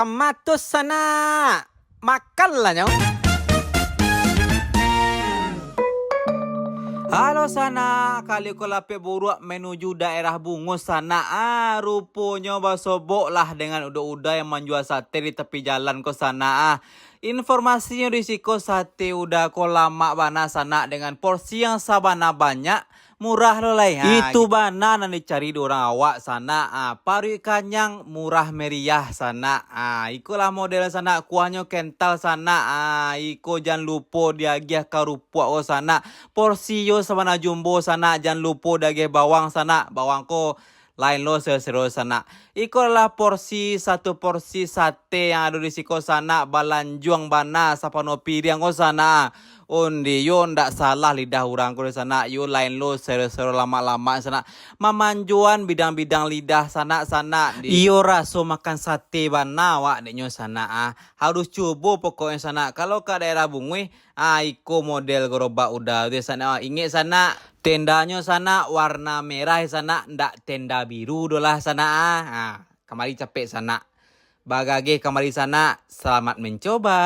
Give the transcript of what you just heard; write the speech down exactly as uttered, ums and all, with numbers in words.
Matus sanak, makanlah nyo. Halo sanak, kali ko lapek buruak menuju daerah Bungo sanak. Ah, ruponyo basobok lah dengan uda-uda yang manjua sate di tepi jalan ko sanak. Ah, informasinyo di siko sate uda ko lamak bana sanak dengan porsi yang sabana banyak, murah lo lai. Ha, itu bana nan dicari di urang awak sanak. Ah, paruik kanyang, murah meriah sanak. Ah, ikolah model sanak, kuahnyo kental sanak. Ah, iko jan lupo diagiah karupuak ko sanak. Porsi yo sabana jumbo sanak, jan lupo diagiah bawang sanak. Bawang ko lain lo sero-sero sanak. Iko adalah porsi, satu porsi sate yang ado di siko sanak, balanjuang bana sapanuah piriang ko sanak. Onde yo ndak salah lidah urang ko di sanak, yo lain lo sero-sero lamak-lamak sanak. Mamanjoan bidang-bidang lidah sanak-sanak. Iyo raso makan sate bana awak dek nyo sanak ah. Harus cubo pokoknyo sanak. Kalau ka daerah Bunguih, ah, iko model gerobak uda tu sanak. Ingek sanak, tendanyo sanak warna merah sanak, ndak tenda biru doh lah sanak ah. Ah, kamari capek sanak. Bagageh kamari sanak. Selamat mencoba.